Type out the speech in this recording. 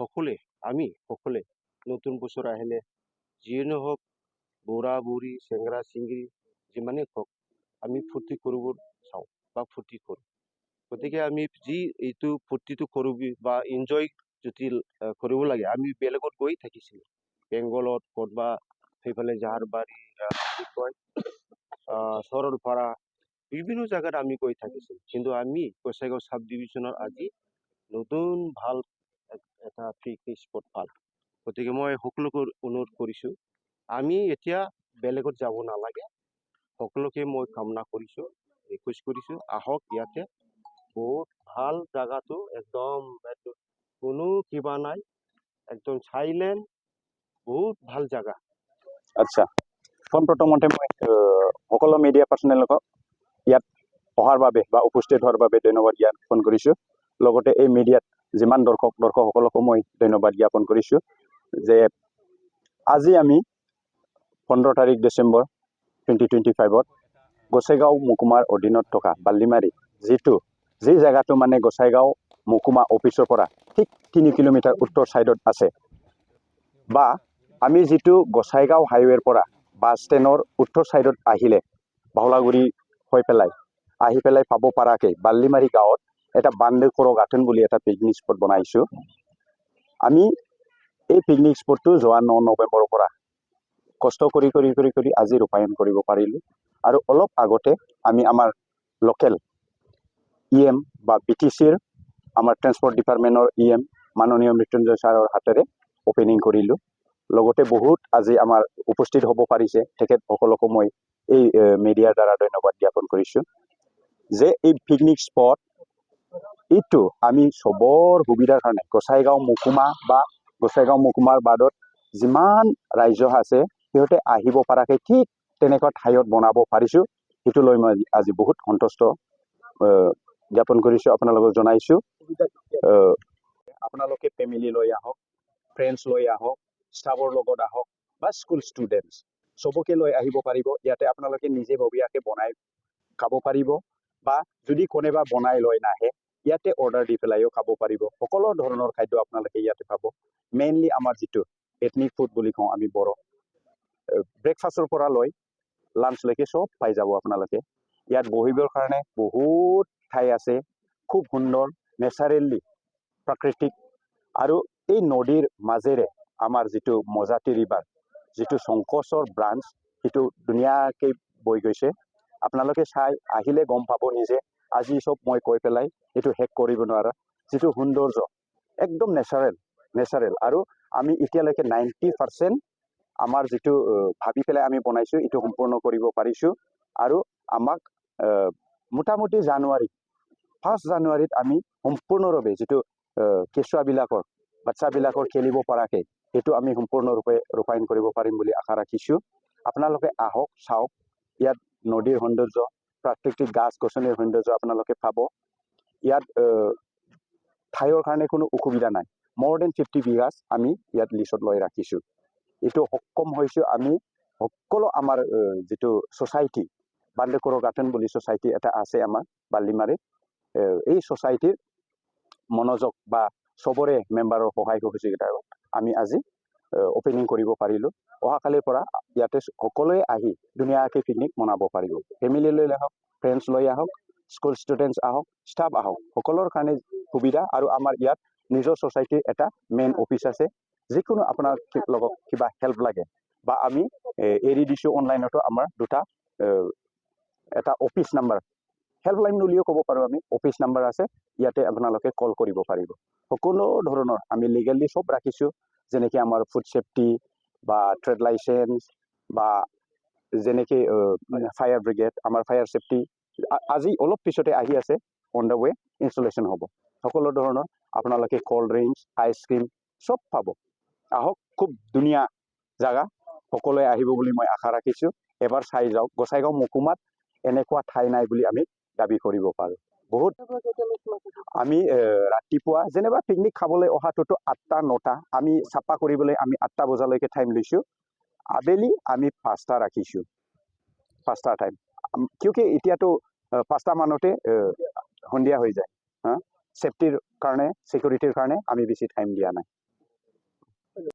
সকলোৱে, আমি সকলোৱে নতুন বছৰ আহিলে যিয়ে নহওক, বুঢ়া বুঢ়ী, চেংৰা চিংৰি যিমানেই হওক, আমি ফূৰ্তি কৰিব চাওঁ বা ফূৰ্তি কৰোঁ। গতিকে আমি যি এইটো ফূৰ্তিটো কৰোঁ বা এনজয় যদি কৰিব লাগে, আমি বেলেগত গৈ থাকিছিলোঁ, বেংগলত ক'তবা, সেইফালে জাহাৰবাৰী, কি কয়, সৰলপাৰা, বিভিন্ন জেগাত আমি গৈ থাকিছিলোঁ। কিন্তু আমি গোসাইগাঁও চাব ডিভিশ্যনৰ আজি নতুন ভাল এটা পিকনিক স্পট পালোঁ। গতিকে মই সকলোকে অনুৰোধ কৰিছোঁ, আমি এতিয়া বেলেগত যাব নালাগে। সকলোকে মই কামনা কৰিছোঁ, ৰিকুৱেষ্ট কৰিছোঁ, আহক ইয়াতে। বহুত ভাল জাগাটো, একদম কোনো কিবা নাই, একদম চাইলেণ্ট, বহুত ভাল জাগা। আচ্ছা, পোনপ্ৰথমতে মই সকলো মিডিয়া পাৰ্চনেলক ইয়াত অহাৰ বাবে বা উপস্থিত হোৱাৰ বাবে ধন্যবাদ জ্ঞাপন কৰিছোঁ। লগতে এই মিডিয়াত যিমান দৰ্শক, দৰ্শকসকলকো মই ধন্যবাদ জ্ঞাপন কৰিছোঁ যে আজি আমি 15 তাৰিখ ডিচেম্বৰ 2025ত গোসাইগাঁও মহকুমাৰ অধীনত থকা বাল্লিমাৰী, যি জেগাটো মানে গোসাইগাঁও মহকুমা অফিচৰ পৰা ঠিক 3 কিলোমিটাৰ উত্তৰ ছাইডত আছে বা আমি যিটো গোসাইগাঁও হাইৱেৰ পৰা বাছ ষ্টেণ্ডৰ উত্তৰ ছাইডত আহিলে বাহুলাগুৰি হৈ পেলাই আহি পেলাই পাব পৰাকৈ বাল্লিমাৰী গাঁৱত এটা বান্দে গাথন বুলি এটা পিকনিক স্পট বনাইছোঁ। আমি এই পিকনিক স্পটটো যোৱা 9 নৱেম্বৰৰ পৰা কষ্ট কৰি কৰি কৰি কৰি আজি ৰূপায়ণ কৰিব পাৰিলোঁ। আৰু অলপ আগতে আমি আমাৰ লোকেল ই এম বা বি টি চিৰ আমাৰ ট্ৰেন্সপৰ্ট ডিপাৰ্টমেণ্টৰ ই এম মাননীয় মৃত্যুঞ্জয় ছাৰৰ হাতেৰে অ'পেনিং কৰিলোঁ। লগতে বহুত আজি আমাৰ উপস্থিত হ'ব পাৰিছে, তেখেতসকলকো মই এই মিডিয়াৰ দ্বাৰা ধন্যবাদ জ্ঞাপন কৰিছোঁ যে এই পিকনিক স্পট এইটো আমি চবৰ সুবিধাৰ কাৰণে গোসাইগাঁও মহকুমা বা গোসাইগাঁও মহকুমাৰ বাদত যিমান ৰাজ্য আছে, সিহঁতে আহিব পৰাকৈ ঠিক তেনেকুৱা ঠাইত বনাব পাৰিছোঁ। সেইটো লৈ মই আজি বহুত সন্তুষ্ট জ্ঞাপন কৰিছোঁ, আপোনালোকক জনাইছোঁ। আপোনালোকে ফেমিলি লৈ আহক, ফ্ৰেণ্ডছ লৈ আহক, ষ্টাফৰ লগত আহক বা স্কুল ষ্টুডেণ্টছ চবকে লৈ আহিব পাৰিব। ইয়াতে আপোনালোকে নিজে ববীয়াকৈ বনাই খাব পাৰিব বা যদি কোনোবা বনাই লৈ নাহে, ইয়াতে অৰ্ডাৰ দি পেলাইও খাব পাৰিব। সকলো ধৰণৰ খাদ্য আপোনালোকে ইয়াতে পাব। মেইনলি আমাৰ যিটো এথনিক ফুড বুলি কওঁ আমি বড়ো, ব্ৰেকফাষ্টৰ পৰা লৈ লাঞ্চলৈকে চব পাই যাব আপোনালোকে। ইয়াত বহিবৰ কাৰণে বহুত ঠাই আছে, খুব সুন্দৰ, নেচাৰেলি প্ৰাকৃতিক। আৰু এই নদীৰ মাজেৰে আমাৰ যিটো মজাতি ৰিভাৰ, যিটো শংকচৰ ব্ৰাঞ্চ, সেইটো ধুনীয়াকৈ বৈ গৈছে। আপোনালোকে চাই আহিলে গম পাব নিজে। আজি চব মই কৈ পেলাই এইটো শেষ কৰিব নোৱাৰা, যিটো সৌন্দৰ্য, একদম নেচাৰেল, নেচাৰেল। আৰু আমি এতিয়ালৈকে 90% আমাৰ যিটো ভাবি পেলাই আমি বনাইছোঁ, এইটো সম্পূৰ্ণ কৰিব পাৰিছোঁ। আৰু আমাক মোটামুটি জানুৱাৰী, ফাৰ্ষ্ট জানুৱাৰীত আমি সম্পূৰ্ণৰূপে যিটো কেঁচুৱাবিলাকৰ, বাচ্ছাবিলাকৰ খেলিব পৰাকৈ সেইটো আমি সম্পূৰ্ণৰূপে ৰূপায়ণ কৰিব পাৰিম বুলি আশা ৰাখিছোঁ। আপোনালোকে আহক, চাওক। ইয়াত নদীৰ সৌন্দৰ্য, প্ৰাকৃতিক গছ গছনিৰ সৌন্দৰ্য আপোনালোকে পাব। ইয়াত ঠাইৰ কাৰণে কোনো অসুবিধা নাই। মোৰ then 50 বিঘাছ আমি ইয়াত লিজত লৈ ৰাখিছোঁ। এইটো সক্ষম হৈছোঁ আমি সকলো আমাৰ যিটো ছ'চাইটি, বান্দে গাৰ্ডেন বুলি ছ'চাইটি এটা আছে আমাৰ বাল্লিমাৰীত, এই ছ'চাইটিৰ মনোযোগ বা চবৰে মেম্বাৰৰ সহায় সহযোগিতাত আমি আজি অ'পেনিং কৰিব পাৰিলোঁ। অহাকালিৰ পৰা ইয়াতে সকলোৱে আহি ধুনীয়াকৈ পিকনিক মনাব পাৰিব। ফেমিলি লৈ আহক, ফ্ৰেণ্ডছ লৈ আহক, স্কুল ষ্টুডেণ্টছ আহক, ষ্টাফ আহক, সকলোৰ কাৰণে সুবিধা। আৰু আমাৰ ইয়াত নিজৰ ছ'চাইটিৰ এটা মেইন অফিচ আছে। যিকোনো আপোনাৰ লগত কিবা হেল্প লাগে বা আমি এৰি দিছোঁ অনলাইনতো আমাৰ দুটা এটা অফিচ নাম্বাৰ, হেল্পলাইন বুলিও ক'ব পাৰোঁ আমি, অফিচ নাম্বাৰ আছে। ইয়াতে আপোনালোকে কল কৰিব পাৰিব। সকলো ধৰণৰ আমি লিগেলি চব ৰাখিছোঁ, যেনেকৈ আমাৰ ফুড ছেফটি বা ট্ৰেড লাইচেঞ্চ বা যেনেকৈ ফায়াৰ ব্ৰিগেড, আমাৰ ফায়াৰ ছেফটি আজি অলপ পিছতে আহি আছে, অন the way, installation হ'ব। সকলো ধৰণৰ আপোনালোকে ক'ল্ড ড্ৰিংকছ, আইচক্ৰীম চব পাব। আহক, খুব ধুনীয়া জাগা। সকলোৱে আহিব বুলি মই আশা ৰাখিছোঁ। এবাৰ চাই যাওক। গোসাইগাঁও মহকুমাত এনেকুৱা ঠাই নাই বুলি আমি দাবী কৰিব পাৰোঁ। বহুত আমি ৰাতিপুৱা যেনিবা পিকনিক খাবলৈ অহাটোতো 8টা, 9টা, আমি চাফা কৰিবলৈ আমি 8টা বজালৈকে টাইম লৈছোঁ। আবেলি আমি 5টা ৰাখিছোঁ, 5টা টাইম, কিয়কি এতিয়াতো 5টা মানতে সন্ধিয়া হৈ যায়। হা, ছেফটিৰ কাৰণে, ছিকিউৰিটিৰ কাৰণে আমি বেছি টাইম দিয়া নাই।